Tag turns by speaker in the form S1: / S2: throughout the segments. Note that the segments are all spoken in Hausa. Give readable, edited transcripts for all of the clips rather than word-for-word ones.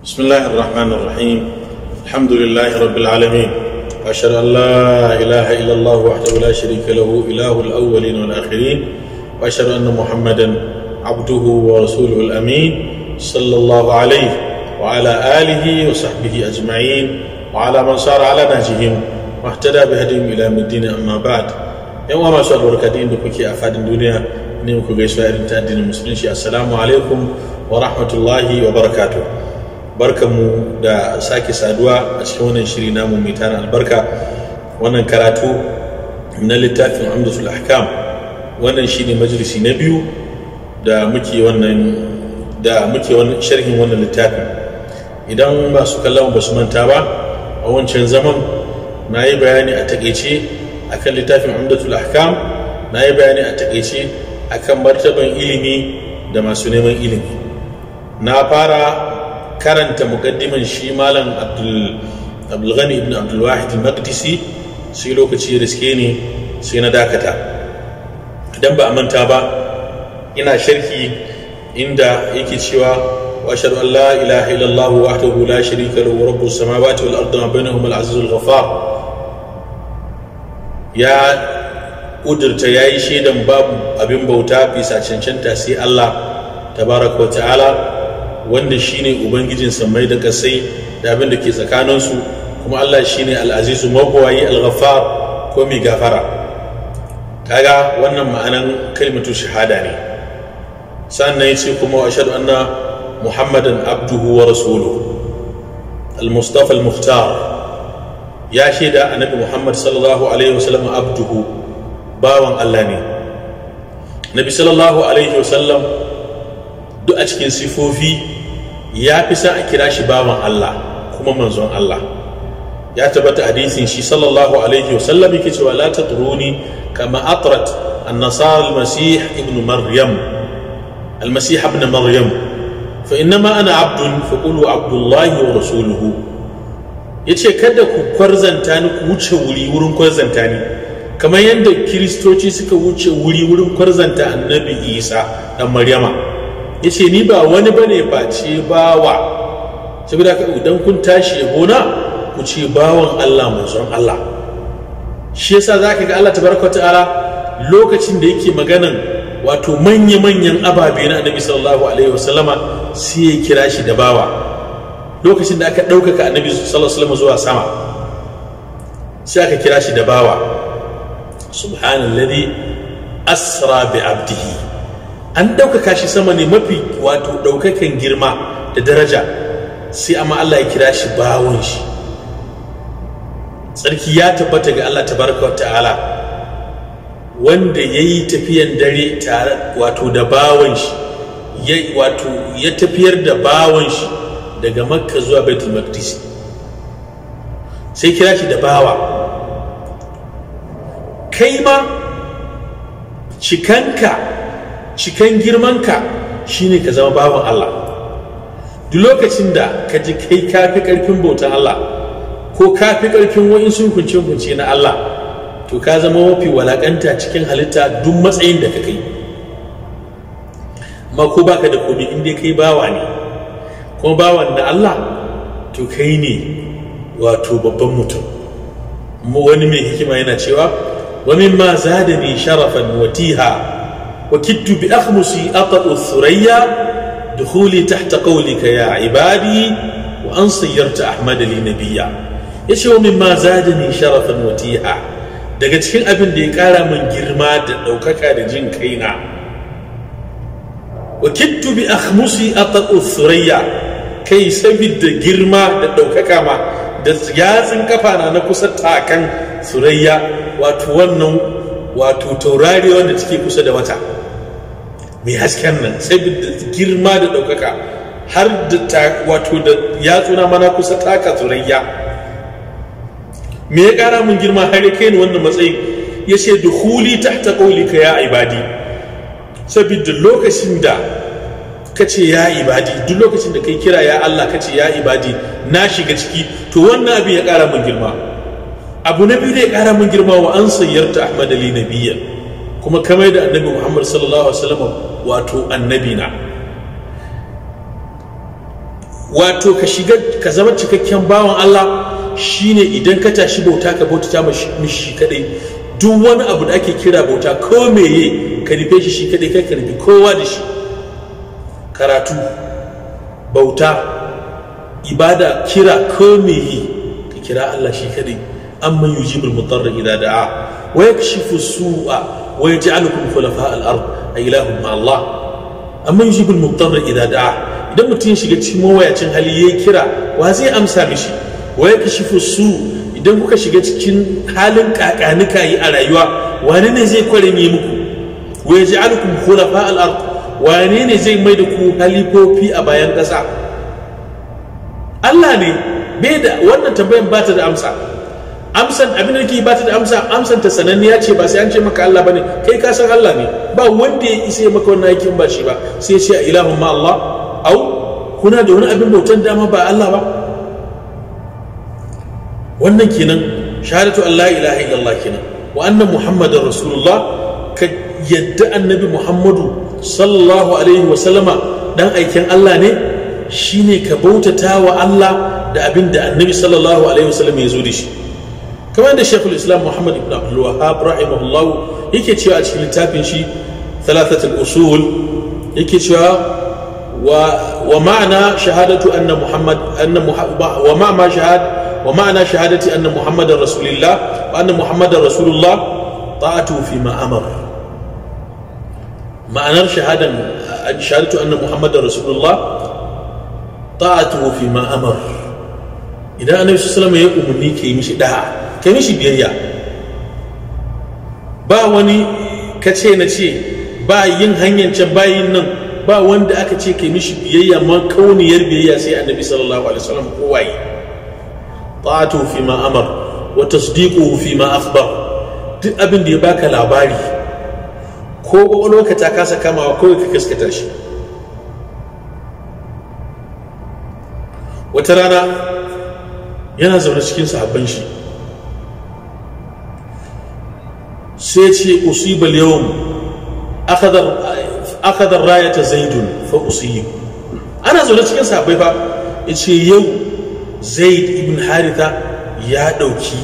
S1: بسم الله الرحمن الرحيم. الحمد لله رب العالمين، وأشهد أن لا إله إلا الله وحده لا شريك له إله الأولين والآخرين، وأشهد أن محمدا عبده ورسوله الأمين صلى الله عليه وعلى آله وصحبه أجمعين وعلى من سار على نهجهم واهتدى بهديهم إلى يوم الدين. أما بعد، yan uwa masu albarka da kuke a fadin duniya ne muku gaisuwa irin ta addinin musulunci. Assalamu alaikum wa rahmatullahi wa barakatuh. Barkanmu da sake saduwa a cikin wannan shiri namu mai tarin albarka, wannan karatu na littafin Umdatul Ahkam. Wannan shine majalisi na biyu da muke wannan sharhin wannan littafin. Idan masu kallon ba su manta ba, a wancan zaman na yi bayani a takaice akan littafin Umdatul Ahkam, na yi bayani a takaice akan martaban ilimi da masu neman ilimi. Na fara karanta mukaddiman shi Malam Abdulghani ibn Abdulwahid al-Maqdisi, sai lokaci ya riske ni sai na dakata. Idan ba a manta ba, ina sharhi inda yake cewa wa ashhadu an la ilaha illallah wahdahu la sharika lahu rabbus samawati wal ardi wa bainahuma al-azizul ghaffar. Ya kudurta yayi shaidan babu abin bauta bisa cancanta sai Allah tabaraka wa ta'ala, wanda shine ubangijin sammai da kasai da abin da ke tsakaninsu, kuma Allah shine al-azizu mabwayi al-ghaffar ko mai gafara. Kaga wannan ma'anan kalmatu shahada ne. Sannan yace kuma ashhadu anna muhammadan abduhu wa rasuluhu al-mustafa al-mukhtar. Ya shaida annabi Muhammad sallallahu alaihi wasallam abduhu, bawan Allah ne. Nabi sallallahu alaihi wasallam duk a cikin sifofi ya fi sa a kira shi bawan Allah kuma manzon Allah. Ya tabbata hadisin shi sallallahu alaihi wasallam yake cewa la tatruni kama atrat an-nasara al-masih ibn maryam al-masih ibn maryam fa innama ana abdun fa qulu abdullahi wa rasuluhu. Yace kada ku kwarzanta ni, ku wuce wuri wurin kwarzanta ni kamar yadda kiristoci suka wuce wuri wurin kwarzanta annabi Isa dan Maryama. Yace ni ba wani bane face bawa, saboda haka idan kun tashi yabona ku ce bawan Allah manzon Allah. Shi yasa zaka ga Allah tabaraka ta'ala lokacin da yake maganan wato manya-manyan ababe na annabi sallallahu alaihi wasallama sai ya kira shi da bawa. Lokacin da aka ɗaukaka annabi sallallahu alaihi wasallam zuwa sama sai aka kira shi da bawa. Subhanallazi asra bi abdihi. An ɗaukaka shi sama ne mafi wato ɗaukakan girma da daraja, sai amma Allah ya kira shi bawon shi. Tsarki ya tabbata ga Allah tabaraka wa ta'ala wanda ya yi tafiyan dare tare wato da bawon shi, wato ya tafiyar da bawon shi daga Makka zuwa Baitul Maqdis, sai kira shi da bawa. Kai ma cikanka, cikan girmanka shine ka zama bawan Allah. Duk lokacin da ka ji kai kafi karfin bautan Allah ko kafi karfin wa'insu hukunce-hukunce na Allah, to ka zama mafi walakanta cikin halitta duk matsayin da ka kai. Amma ko baka da komai, in dai kai bawa ne kuma bawan na Allah, to kai ne wato babban mutum. Wani mai hikima yana cewa wa mimma zadani sharafan watiha wa kittu bi akhmusi ata'u thurayya dukhuli tahta qawlika ya ibadi wa an sayyarta ahmad li nabiyya. Yace wa mimma zadani sharafan watiha, daga cikin abin da ya kara min girma da daukaka da jin kaina, wa kittu bi akhmusi ata'u thurayya, kai saboda girma da daukaka ma da yatsun kafa na kusa takan surayya, wato wannan wato taurari wanda take kusa da wata mai hasken nan, saboda girma da daukaka har da wato da yatsuna mana kusa taka surayya. Me ya kara mun girma har ya kai ni wannan matsayin? Yace dukhuli tahta qawlika ya ibadi, saboda lokacin da kace ya ibadi, duk lokacin da kai kira ya Allah kace ya ibadi, na shiga ciki, to wannan abin ya kara mun girma. Abu na biyu da ya kara mun girma, wa an sayyarta ahmad ali nabiyya, kuma kamar da annabi Muhammad sallallahu alaihi wasallam wato annabi na. Wato ka shiga ka zama cikakken bawan Allah shine idan ka tashi bauta ka bautata mishi kadai. Duk wani abu da ake kira bauta ko meye ka rufe shi shi kadai, kai ka rufe kowa da shi. Karatu, bauta, ibada, kira, ko meye ka kira Allah shi kadai. Amman yujibul mutarra idza da'a wa yakshifu su'a wa yaj'alukum khulafa al-ard a ilahum ma Allah. Amman yujibul mutarra idza da'a, idan mutum ya shiga cikin mawayacin hali yayi kira, wa zai amsa mishi? Wa yakshifu su, idan kuka shiga cikin halin kakanika yi a rayuwa, wane ne zai kwarenye muku? Wa yaj'alukum khulafa al-ard, wane ne zai mai da ku halifofi a bayan ƙasa? Allah ne. Bai da wannan tambayan ba ta da amsa. Amsan abin da ke ba ta da amsa, amsan ta sananniya ce, ba sai an ce maka Allah bane, kai ka san Allah ne. Ba wanda ya isa maka wannan aikin ba shi ba. Sai ya ce a ilahun ma Allah, au kuna da wani abin bautan dama ba Allah ba? Wannan kenan shahadatu an la ilaha illallah kenan, wa anna muhammadar rasulullah. Ka yadda annabi Muhammadu sallallahu alaihi wa sallama dan aikin Allah ne, shine ka bautata wa Allah da abin da annabi sallallahu alaihi wa sallam ya zo da shi. Kamar da Sheikhul Islam Muhammad ibn Abdul Wahhab rahimahullah yake cewa a cikin littafin shi Thalathatul Usul, yake cewa wa ma'ana shahadatu anna Muhammad anna wa ma'ana shahad wa ma'ana shahadati anna Muhammadar Rasulullah wa anna Muhammadar Rasulullah ta'atu fi ma amar. Ma'anar shahadan shahadatu anna Muhammadar Rasulullah ta'atu fi ma amar. Idan annabi sallallahu alaihi wasallam ya umarni ke mishi da'a, kai mishi biyayya, ba wani kace na ce, ba yin hanyar can, ba yin nan, ba wanda aka ce kai mishi biyayya ma kauniyar biyayya sai annabi sallallahu alaihi wasallam. Kowaye ta'atu fi ma amar wa tasdiquhu fi ma akhbar. Duk abin da ya baka labari ko kwakwalwarka ta kasa kamawa, kawai ka gaskata shi. Wata rana yana zaune cikin sahabban shi, sai ce usibal yawm akhadha rayata zaidun fa usib. Ana zaune cikin sahabbai fa, yace yau Zaid ibn Haritha ya dauki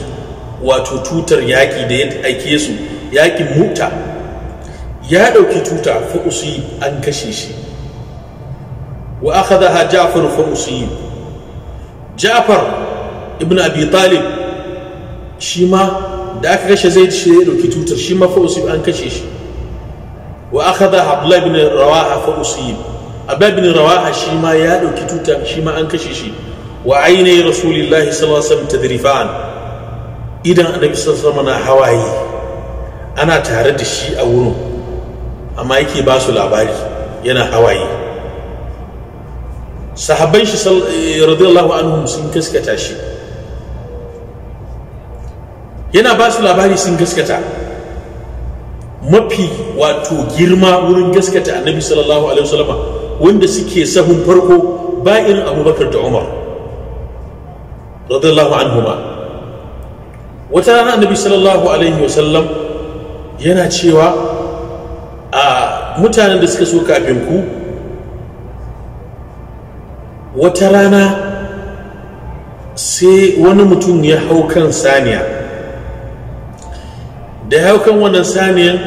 S1: wato tutar yaki da ya aike su yakin Mu'ta, ya dauki tuta fa usib, an kashe shi. Wa akhadha Ja'far fa usib. Ja'far ibn Abi Talib shi ma da aka kashe Zaid shi ya dauki tutar, shi ma fa usib, an kashe shi. Wa akhadha Abdullah ibn Rawaha fa usib. Abdullah ibn Rawaha shi ma ya dauki tutar, shi ma an kashe shi. Wa ainihi Rasulillahi sallallahu alaihi wasallam tadrifan. Idan annabi sallallahu alaihi wasallam na hawaye, ana tare da shi a wurin, amma yake ba su labari yana hawaye. Sahabban shi radiyallahu anhum sun gaskata shi, yana ba su labari sun gaskata. Mafi wato girma wurin gaskata annabi sallallahu alaihi wasallam wanda suke sahun farko ba irin Abubakar da Umar radiyallahu anhuma. Wata rana annabi sallallahu alaihi wasallam yana cewa a mutanen da suka so kafin ku, wata rana sai wani mutum ya hau kan saniya. Da ya hau kan wannan saniyan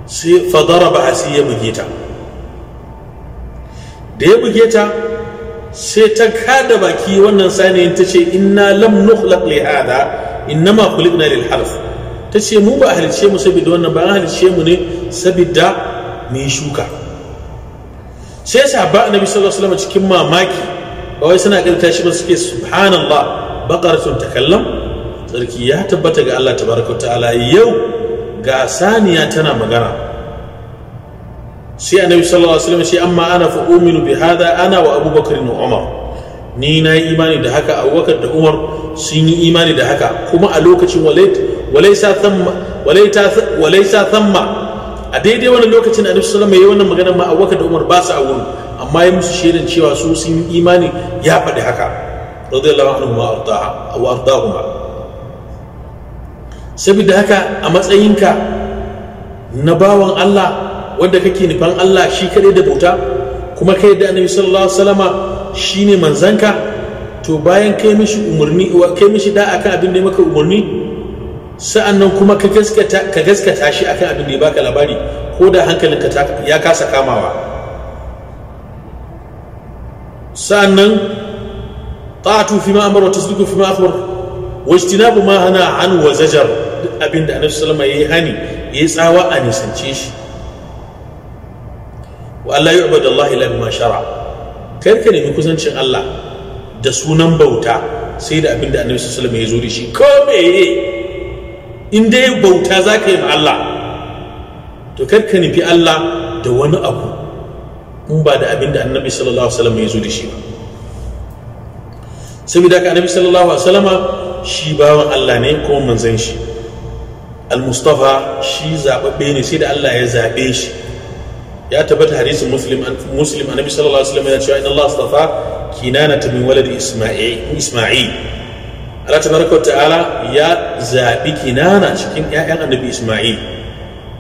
S1: sai fadaraba, sai ya buge ta. Da ya buge ta sai ta kada baki wannan saniyan ta ce inna lam nukhlaq li hada innama khuliqna lil harth. Ta ce mu ba halice mu saboda wannan ba, an halice mu ne saboda mu yi shuka. Sai sahaba annabi sallallahu alaihi wasallam cikin mamaki, ba wai suna karanta shi ba, suke subhanallah baqaratun takallam, sarki ya tabbata ga Allah tabaraka wa ta'ala, yau ga saniya tana magana. Sai annabi sallallahu alaihi wasallam ce amma ana fa uminu bi hada ana wa Abubakar wa Umar. Ni na yi imani da haka, Abubakar da Umar sun yi imani da haka. Kuma a lokacin walaisa thamma, a daidai wannan lokacin annabi sallallahu alaihi wasallam yayi wannan magana ma Abubakar da Umar ba su a wurin, amma ya musu shaidan cewa su sun yi imani, ya faɗi haka radiyallahu anhu wa ardahuma. Saboda haka a matsayinka na bawan Allah wanda kake nufan Allah shi kadai da bauta, kuma kai da annabi sallallahu alaihi wasallama shine manzanka, to bayan kai mishi umarni, kai mishi da akan abin da ya maka umarni, sa'annan kuma ka gaskata shi akan abin da ya baka labari, ko da hankalinka ya kasa kamawa. Sa'annan ta'atu fi ma amara wa tasdiqu fi ma akhbar wa ijtinabu ma hana an wa zajar, duk abin da Annabi sallallahu alaihi wasallam yayi hani, yayi tsawa a nisance shi. Wa alla yu'badu Allah illa bima shara, kar ka nemi kusancin Allah da sunan bauta sai da abin da Annabi sallallahu alaihi wasallam ya zo da shi. Ko meye in dai bauta za ka yi ma Allah, to kar ka nufi Allah da wani abu in ba da abin da Annabi sallallahu alaihi wasallam ya zo da shi ba. Saboda haka Annabi sallallahu alaihi wasallama shi bawan Allah ne kuma manzon shi. Al-Mustafa shi zababbe ne, sai da Allah ya zabe shi. Ya tabbata hadisin Muslim, Annabi sallallahu alaihi wasallam yana cewa inna Allah astafa Kinana min walad Isma'il. Allah tabaraka ta'ala ya zabi Kinana cikin ƴaƴan Annabi Isma'il.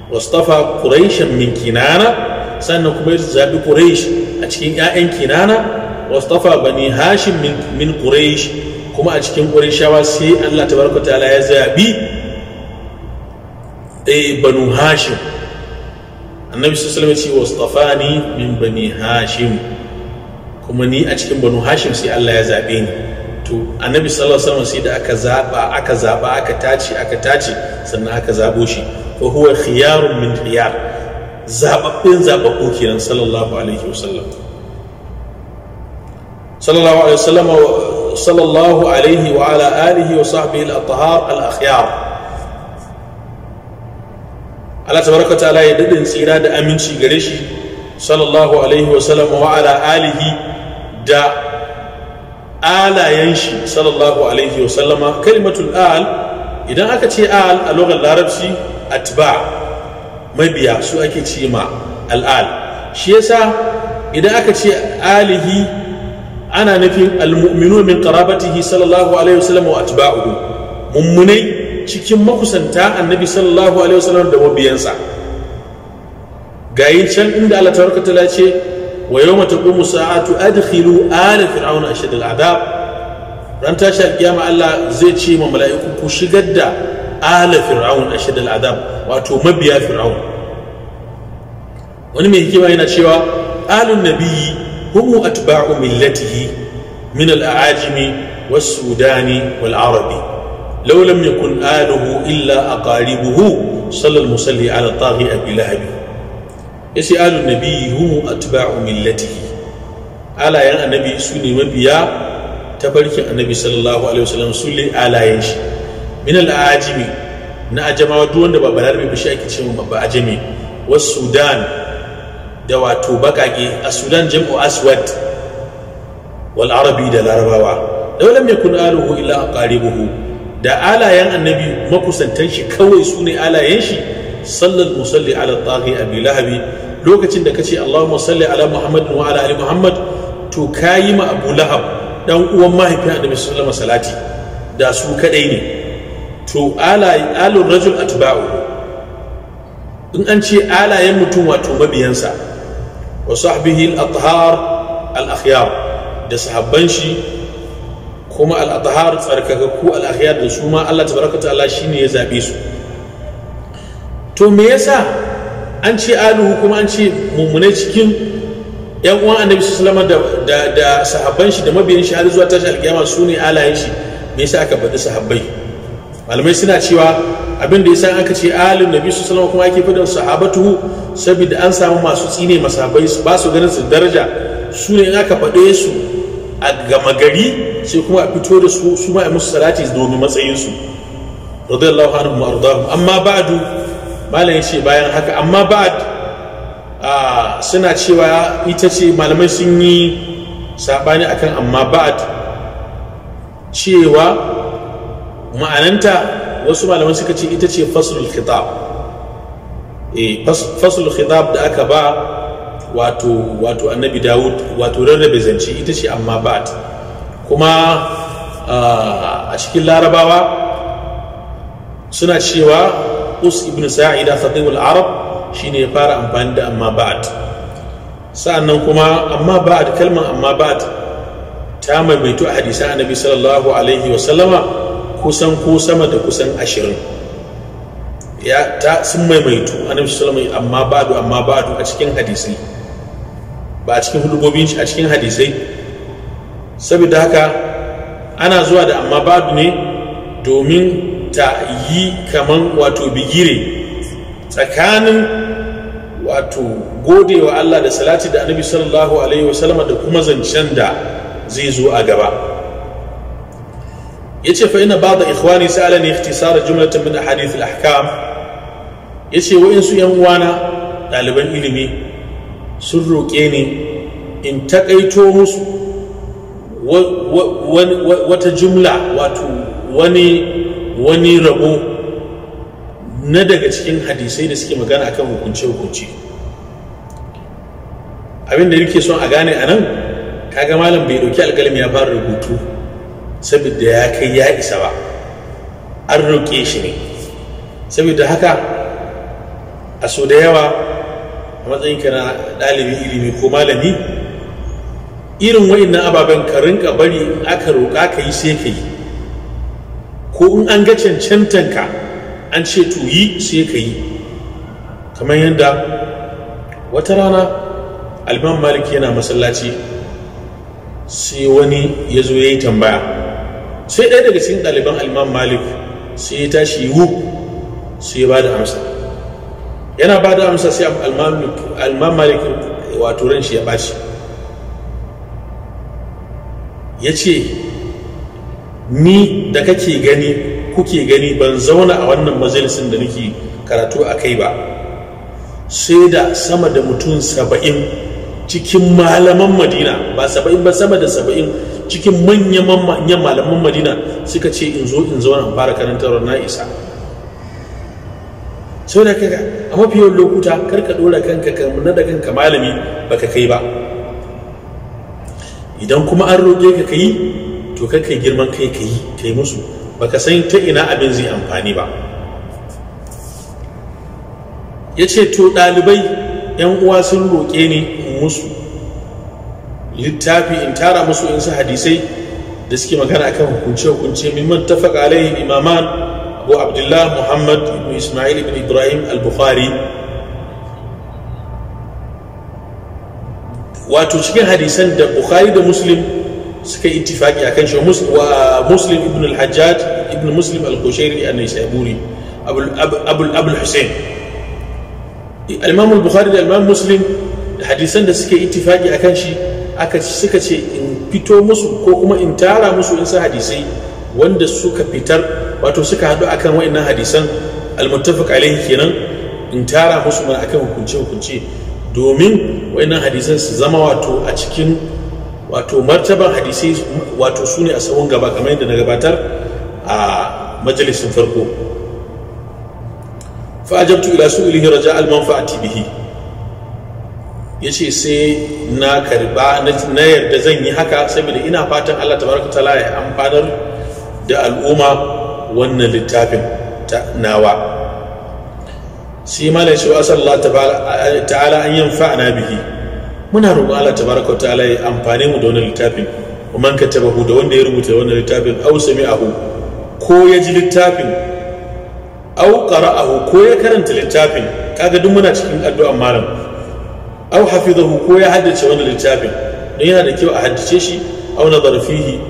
S1: Wastafa Quraishan min Kinana, sannan kuma ya zabi Quraish a cikin ƴaƴan Kinana. Wastafa Bani Hashim min Quraish, kuma a cikin Qurayshawa sai Allah tabaraka ta'ala ya zabi Banu Hashim. Annabi sallallahu alaihi wasallam ya ce wastafani min Bani Hashim, kuma ni a cikin Banu Hashim sai Allah ya zabe ni. To Annabi sallallahu alaihi wasallam sai da aka zaba aka tace sannan aka zabo shi. Wa huwa khiyarun min khiyar, zababbin zababbu kenan sallallahu alaihi wasallam. Sallallahu alaihi wasallam, sallallahu alaihi wa ala alihi wa sahbihi al-athhar al-akhyar. Allah tabaraka ta'ala ya dadin tsira da aminci gare shi sallallahu alaihi wasallam wa ala alihi da alayen shi sallallahu alaihi wasallama. Kalimatul al, idan aka ce al a lugar larabci atba, mabiya, su ake ce ma al'al. Shi yasa idan aka ce alihi ana nufin almu'minu min qarabatihi sallallahu alaihi wasallam wa atba'uhu, mummunai cikin makusanta Annabi sallallahu alaihi wasallam da mabiyansa. Gayi can inda Allah tabaraka ta'ala ce wa yawma taqumu sa'atu adkhilu ala fir'auna ashad al'adab. Ran tashi alkiyama Allah zai ce ma mala'iku ku shigar da ala fir'aun ashad al'adab, wato mabiya fir'aun. Wani mai hikima yana cewa alun nabiyyi hum atba'u millatihi min al'ajimi was-sudani wal-arabi, law lam yakun aluhu illa aqaribuhu sallal musalli ala taghi abi lahab. Yace alun nabiyyi hum atba'u millatihi, alayan annabi su ne mabiya tafarkin Annabi sallallahu alaihi wasallam, su ne alayen shi. Min al'ajimi, na ajamawa, duk wanda ba balarabe ba shi ake ce ba ajami. Was sudan, da wato bakake, a sudan jam'u aswad, wal arabi da larabawa. Law lam yakun aluhu illa aqaribuhu, da alayen annabi makusantan shi kawai su ne alayen shi. Sallal musalli ala taghi abi lahabi, lokacin da kace Allahumma salli ala Muhammad wa ala ali Muhammad, to kayi ma Abu Lahab dan uwan mahaifin Annabi sallallahu alaihi wasallam salati, da su kadai ne. To alur rajul atba'uhu, in an ce alayen mutum wato mabiyansa. Wa sahbihi al-athhar al-akhyar, da sahabban shi kuma al-athhar tsarkakakku, al-akhyar da su ma Allah tabaraka ta'ala shine ya zabe su. To me yasa an ce aluhu kuma an ce mummunai cikin yan uwan Annabi sallallahu alaihi wasallam da sahabban shi da mabiyan shi har zuwa tashi alkiyama su ne alayen shi? Me yasa aka faɗi sahabbai? Malamai suna cewa abin da yasa aka ce alun nabi sallallahu alaihi wasallam kuma ake faɗin sahabatuhu, saboda an samu masu tsine masahabai ba su ganin su daraja, su ne in aka faɗe su a gama gari sai kuma a fito da su, su ma a musu salati domin matsayin su, radiyallahu anhum wa ardahum. Amma ba'du, malam yace bayan haka, amma ba'd suna cewa ita ce, malamai sun yi sabani akan amma ba'd, cewa ma'ananta wasu malamai suka ce ita ce faslul khitab. Faslul khitab da aka ba wato Annabi Dawud, wato rarrabe zance, ita ce amma ba'd. Kuma a cikin larabawa suna cewa Us ibn Sa'ida khatibul Arab shine ya fara amfani da amma ba'd. Sa'annan kuma amma ba'd, kalmar amma ba'd Ta maimaito a hadisan Annabi sallallahu alaihi wa sallama kusan ko sama da kusan 20. Ya ta sun maimaitu Annabi sallallahu alaihi amma ba'du, amma ba'du a cikin hadisai, ba a cikin hudubobin shi, a cikin hadisai. Saboda haka ana zuwa da amma ba'du ne domin ta yi kaman wato bigire tsakanin wato godewa Allah da salati da Annabi sallallahu alaihi wasallama da kuma zancen da zai zo a gaba. Yace fa inna ba'd ikhwani sa'alani ikhtisar jumlatan min ahadith al-ahkam. Yace wa'insu yan uwana ɗaliban ilimi sun roƙe ni in taƙaito musu wata jumla, wato wani rabo na daga cikin hadisai da suke magana akan hukunce-hukunce. Abin da yake son a gane a nan, kaga malam bai ɗauki alƙalami ya fara rubutu saboda ya kai ya isa ba, an roƙe shi ne. Saboda haka a so da yawa a matsayinka na ɗalibin ilimi ko malami, irin wa'innan ababen ka rinka bari in aka roƙa ka yi sai ka yi, ko in an ga cancantanka an ce to yi sai ka yi. Kamar yadda wata rana Al-Imam Malik yana masallaci, sai wani ya zo ya yi tambaya, sai ɗaya daga cikin ɗaliban Al-Imam Malik sai ya tashi wu sai ya ba da amsa. Yana ba da amsa sai Al-Imam Malik wato ran shi ya ɓaci, ya ce ni da kake gani kuke gani ban zauna a wannan majalisin da nake karatu a kai ba sai da sama da mutum 70 cikin malaman Madina, ba 70 ba, sama da 70 cikin manyan malaman Madina suka ce in zo in zauna in fara karantarwa na isa. Sau da kaga a mafi yawan lokuta kar ka dora kanka ka nada kanka malami baka kai ba. Idan kuma an roƙe ka kai, to kai kai girman kai kai kai musu, baka san ta ina abin zai amfani ba. Yace to ɗalibai yan uwa sun roƙe ni in musu littafi, in tara musu in su hadisai da suke magana akan hukunce hukunce mimman tafaqa alaihi imaman Abu Abdullah Muhammad ibn Ismail ibn Ibrahim al-Bukhari. Wato cikin hadisan da Bukhari da Muslim suka yi ittifaki akan shi, wa Muslim ibn al-Hajjaj ibn Muslim al-Qushairi an-Naisaburi Abul Hussein. Al-Imam al-Bukhari da Imam Muslim hadisan da suka yi ittifaki akan shi aka suka ce in fito musu ko kuma in tara musu in sa hadisai wanda suka fitar, wato suka haɗu akan wa'annan hadisan al-muttafaq alaihi kenan, in tara musu mana akan hukunce hukunce domin wa'annan hadisan su zama wato a cikin wato martaban hadisai, wato su ne a sahun gaba kamar yadda na gabatar a majalisin farko. Fa ajabtu ila su'ilihi raja al-manfa'ati bihi. Yace sai na karba na yarda zan yi haka saboda ina fatan Allah tabaraka ta'ala ya amfanar da al'umma wannan littafin nawa. Sai malai shi wa Allah ta'ala an yanfa'ana bihi, muna roƙon Allah tabaraka ta'ala ya amfane mu da wannan littafin, wa man katabahu, da wanda ya rubuta wannan littafin, aw sami'ahu, ko ya ji littafin, aw qara'ahu, ko ya karanta littafin. Kaga duk muna cikin addu'an malam. Aw hafizahu, ko ya haddace wannan littafin, don yana da kyau a haddace shi, aw nazara fihi,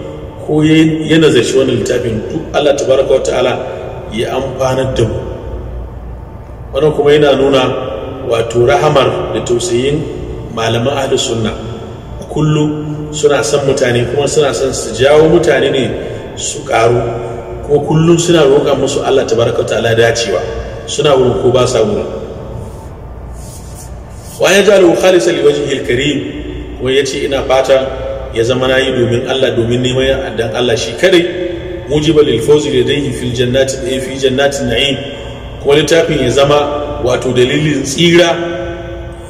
S1: ko ya nazarci wannan littafin, duk Allah tabaraka wa ta'ala ya amfanar da mu. Wannan kuma yana nuna wato rahamar da tausayin malaman ahlus sunna. Kullum suna son mutane kuma suna son su jawo mutane ne su karu, kuma kullum suna roƙa musu Allah tabaraka wa ta'ala dacewa, suna wurin ko ba sa wurin. Wa ya ja'alu khalisan liwajhihi al-karim, kuma yace ina fata ya zama nayi domin Allah, domin neman dan Allah shi kadai, mujiba lil fawzi ladayhi fil jannati fi jannatin na'im, kuma littafin ya zama wato dalilin tsira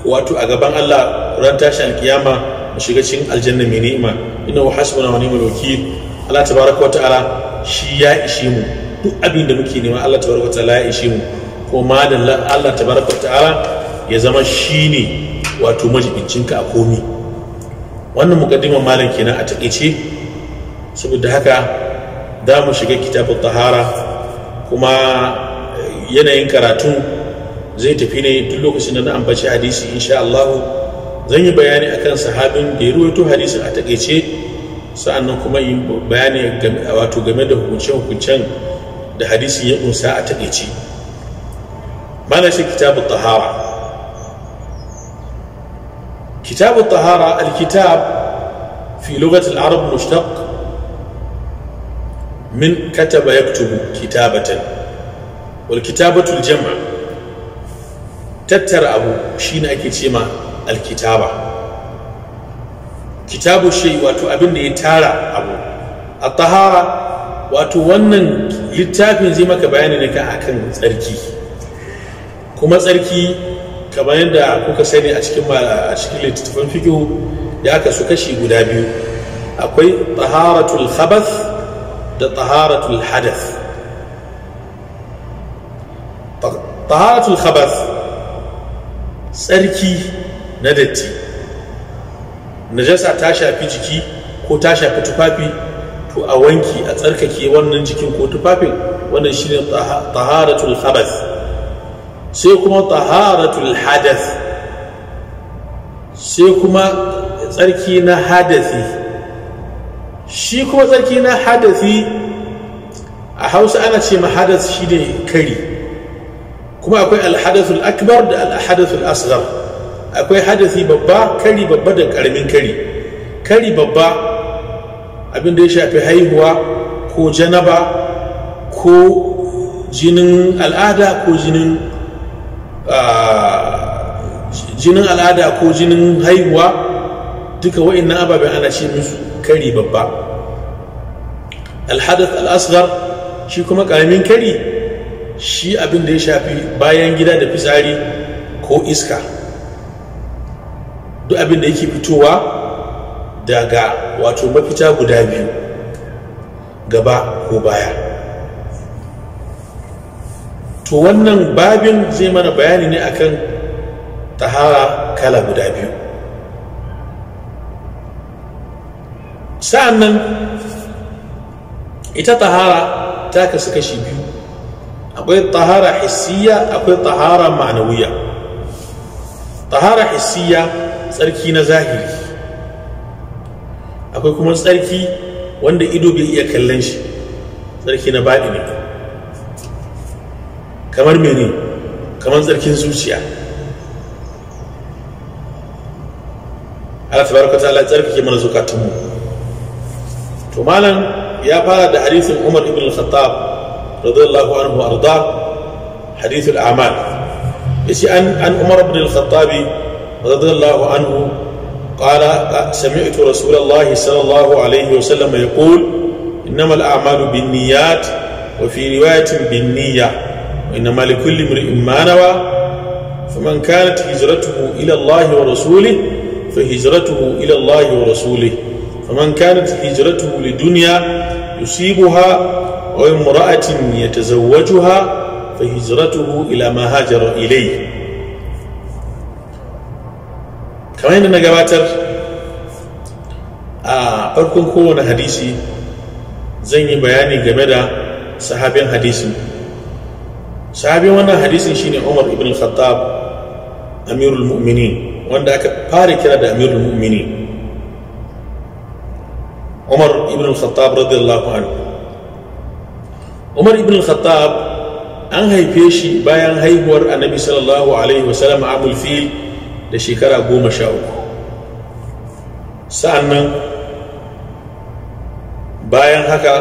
S1: wato a gaban Allah ran tashin alkiyama, mu shiga cikin aljanna mai ni'ima. Innahu hasbuna wa ni'mal wakil. Allah tabaraka wa ta'ala shi ya ishe mu duk abin da muke nema, Allah tabaraka wa ta'ala ya ishe mu, kuma madalla Allah tabaraka wa ta'ala ya zama shine wato majibincinka a komi. Wannan muqaddimar malam kenan a takeice. Saboda haka za mu shiga kitabut tahara, kuma yanayin karatun zai tafi ne duk lokacin da na ambaci hadisi insha Allah zan yi bayani akan sahabin da ya ruwaito hadisin a takeice, sa'annan kuma yi bayani wato game da hukunce-hukuncen da hadisin ya kunsa a takeice. Mana shi kitabut tahara. Kitabut tahara, alkitab fi lughat al-arab mushtaq min kataba yaktubu kitabatan, wal kitabatu al-jam', tattara abu shine ake ce ma alkitaba. Kitabu shay wato abin da ya tara abu. At-tahara wato wannan littafin zai maka bayani ne kan akan tsarki. Kuma tsarki kamar yadda kuka sani a cikin littattafan fiqh da aka su kashi guda biyu, akwai taharatul khabath da taharatul hadath. Taharatul khabath tsarki na datti, najasa ta shafi jiki ko ta shafi tufafi, to a wanki a tsarkake wannan jikin ko tufafin, wannan shine taharatul khabath. Sai kuma taharatul hadath, sai kuma tsarki na hadathi. Shi kuma tsarki na hadathi a Hausa ana ce ma hadath shine kari. Kuma akwai alhadathul akbar da alhadathul asghar. Akwai hadathi babba, kari babba da karamin kari. Kari babba abin da ya shafi haihuwa ko janaba ko jinin al'ada ko jinin al'ada ko jinin haihuwa, duka wa'annan ababen ana ce musu kari babba. Alhadath al-asghar shi kuma karamin kari, shi abin da ya shafi bayan gida da fitsari ko iska, duk abin da yake fitowa daga wato mafita guda biyu, gaba ko baya. To wannan babin zai mana bayani ne akan tahara kala guda biyu. Sa'annan ita tahara ta kasu kashi biyu, akwai tahara hissiya, akwai tahara ma'anawiya. Tahara hissiya tsarki na zahiri, akwai kuma tsarki wanda ido bai iya kallon shi, tsarki na baɗi ne. Kamar mene? Kamar tsarkin zuciya. Allah tabaraka ta'ala ya tsarkake mana zukatunmu. To malam ya fara da hadisin Umar ibn al-Khattab radiyallahu anhu arda, hadith al-a'mal. Yace an Umar ibn al-Khattab radiyallahu anhu qala sami'tu Rasulullahi sallallahu alayhi wa sallam yaqul innamal a'malu binniyat wa fi riwayatin binniyah wa innama likulli imri'in ma nawa faman kanat hijratuhu ila Allah wa rasulihi فهجرته إلى الله ورسوله فمن كانت هجرته لدنيا يصيبها أو امرأة يتزوجها فهجرته إلى ما هاجر إليه. كما أننا gabatar a farkon kowane hadisi zan yi bayani game da sahabin hadisin. Sahabin wannan hadisin shine Umar ibn al-Khattab, Amirul Mu'minin, wanda aka fara kira da Amirul Mu'minin, Umar ibn al-Khattab radiyallahu anhu. Umar ibn al-Khattab an haife shi bayan haihuwar Annabi sallallahu alaihi wasallam amul fil da shekara 13. Sa'annan bayan haka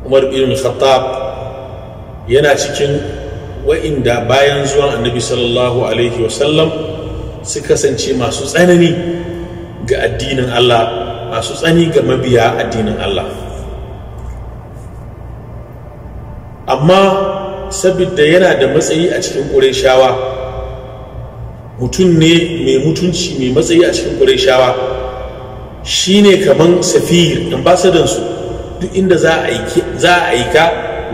S1: Umar ibn al-Khattab yana cikin wa'inda bayan zuwan Annabi sallallahu alaihi wasallam su kasance masu tsanani ga addinin Allah, masu tsani ga mabiya addinin Allah. Amma saboda yana da matsayi a cikin Qurayshawa, mutum ne mai mutunci, mai matsayi a cikin Qurayshawa, shine kaman safir, ambassador su, duk inda za a aika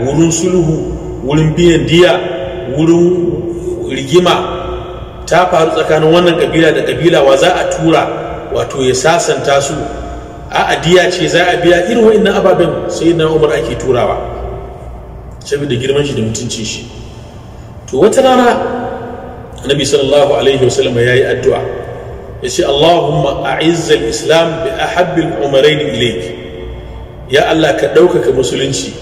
S1: wurin sulhu, wurin biyan diya, wurin rigima ta faru tsakanin wannan kabila da kabila, wa za a tura wato ya sasanta su, a adiya ce za a biya, irin wa'annan ababen sayyidina Umar ake turawa saboda girman shi da mutuncin shi. To wata rana Annabi sallallahu alaihi wasallam yayi addu'a, yace Allahumma a'izz al-islam bi ahabbil umarain ilayk. Ya Allah ka ɗaukaka musulunci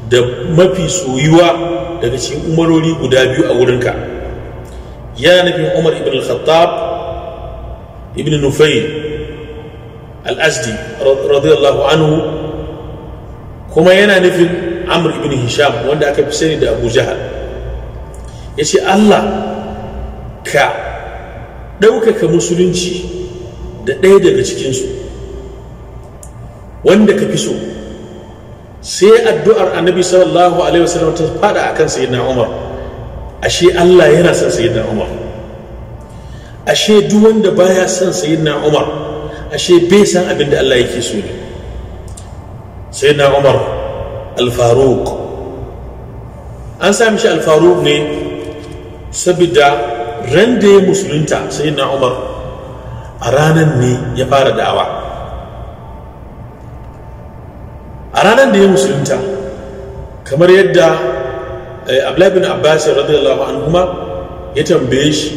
S1: da mafi soyuwa daga cikin umarori guda biyu a wurinka. Ya nufin Umar ibn al-Khattab ibn Nufayl al-Azdi radiyallahu anhu, kuma yana nufin Amr ibn Hisham wanda aka fi sani da Abu Jahal. Yace Allah ka ɗaukaka musulunci da ɗaya daga cikinsu wanda ka fi so. Sai addu'ar Annabi sallallahu alaihi wasallam ta fada akan sayyidina Umar. Ashe Allah yana son sayyidina Umar. Ashe duk wanda baya son sayyidina Umar ashe bai san abin da Allah yake so ne. Sayyidina Umar al-Faruq, an sami shi al-Faruq ne saboda ran da ya musulunta sayyidina Umar a ranan ne ya fara da'awa. A ranar da ya musulunta, kamar yadda Abdullahi bin Abbas radiyallahu anhuma ya tambaye shi,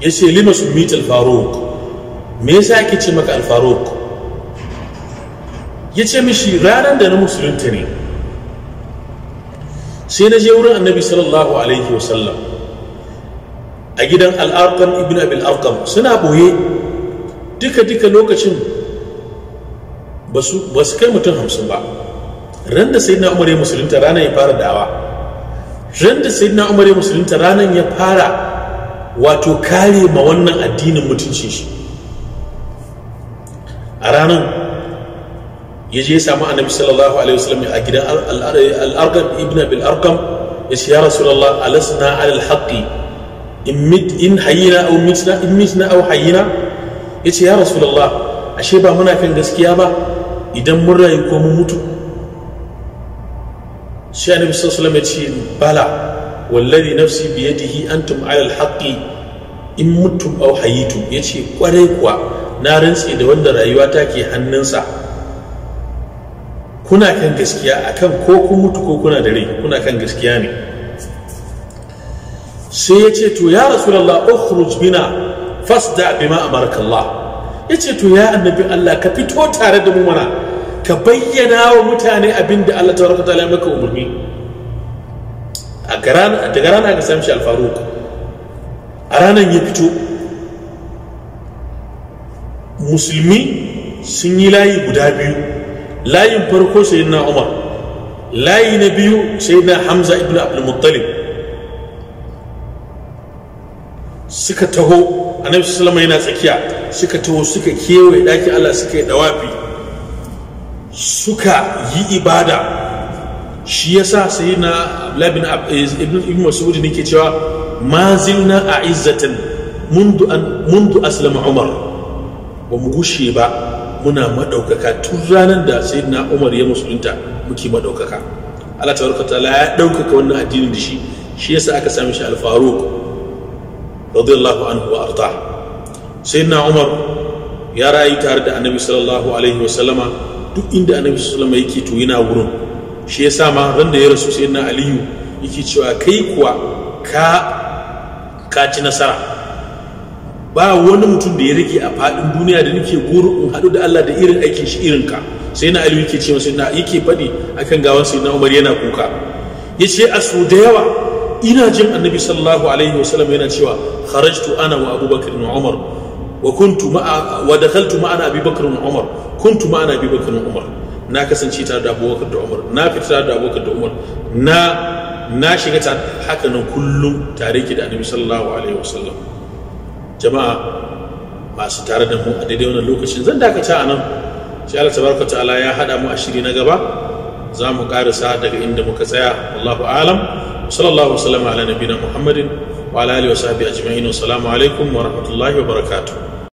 S1: ya ce lima sumita al-Faruq, me yasa ake ce maka al-Faruq? Ya ce mishi ranar da na musulunta ne sai na je wurin Annabi sallallahu alaihi wasallam a gidan al-Arqam ibn Abi al-Arqam, suna boye duka lokacin ba su kai mutum 50 ba. Ran da sayyidina Umar ya musulunta ranar ya fara da'awa. Ran da sayyidina Umar ya musulunta ranar ya fara wato kare ma wannan addinin mutuncin shi. A ranar ya je ya samu Annabi sallallahu alaihi wasallam a gidan al-Arqam ibn Abi al-Arqam, ya ce ya Rasulullah alasna ala al-haqqi in hayyina aw mitna, in mitna aw hayyina. Ya ce ya Rasulullah ashe ba muna kan gaskiya ba idan mun rayu ko mun mutu? Sai Annabi sallallahu alaihi wasallam ya ce bala wallazi nafsi biyadihi antum ala alhaqi in mutum aw hayitum. Yace kwarai kuwa na rantse da wanda rayuwa ta ke hannunsa, kuna kan gaskiya akan ko kun mutu ko kuna da rai, kuna kan gaskiya ne. Sai ya ce to ya Rasulullah ukhruj bina fasda bima amaraka Allah. Ya ce to ya annabi Allah ka fito tare da mu mana, ka bayyana wa mutane abin da Allah tabaraka ta'ala maka umarni. Daga rana aka sami shi al-Faruq. A ranar ya fito, musulmi sun yi layi guda biyu. Layin farko sayyidina Umar, layi na biyu sayyidina Hamza ibn Abdul Muttalib. Suka taho, Annabi sallallahu alaihi wasallam yana tsakiya, suka taho suka kewaye ɗakin Allah, suka yi dawafi, suka yi ibada. Shi yasa sayyidina Abdullah bin Ibn Mas'ud nake cewa ma zilna a'izzatan mundu aslama Umar. Ba mu gushe ba muna madaukaka tun ranar da sayyidina Umar ya musulunta muke madaukaka. Allah tabaraka ta'ala ya daukaka wannan addinin da shi, shi yasa aka sami shi al-Faruq radiyallahu anhu wa arda. Sayyidina Umar ya rayu tare da Annabi sallallahu alaihi wasallama, duk inda Annabi sallallahu alaihi wasallama yake to yana wurin. Shi yasa ma ran da ya rasu sayyidina Aliyu yake cewa kai kuwa ka ci nasara, ba wani mutum da ya rage a faɗin duniya da nake guru in haɗu da Allah da irin aikin shi irin ka. Sayyidina Aliyu yake ce masa, yake faɗi akan gawan sayyidina Umar yana kuka, yace a so da yawa ina jin Annabi sallallahu alaihi wasallam yana cewa kharajtu ana wa Abubakar wa Umar wa kuntu ma'a wa dakhaltu ma'ana Abi Bakr wa Umar, kuntu ma'ana Abi Bakr wa Umar. Na kasance tare da Abubakar da Umar, na fita tare da Abubakar da Umar, na shiga tare, haka nan kullum tare ki da Annabi sallallahu alaihi wasallam. Jama'a masu tare da mu a daidai wannan lokacin zan dakata a nan, sai Allah tabaraka ta'ala ya hada mu a shiri na gaba, za mu karasa daga inda muka tsaya. Wallahu a'lam. Sallallahu alaihi wa sallam ala nabiyina Muhammadin wa ala alihi wa sahbihi ajma'in. Assalamu alaikum wa rahmatullahi wa barakatuh.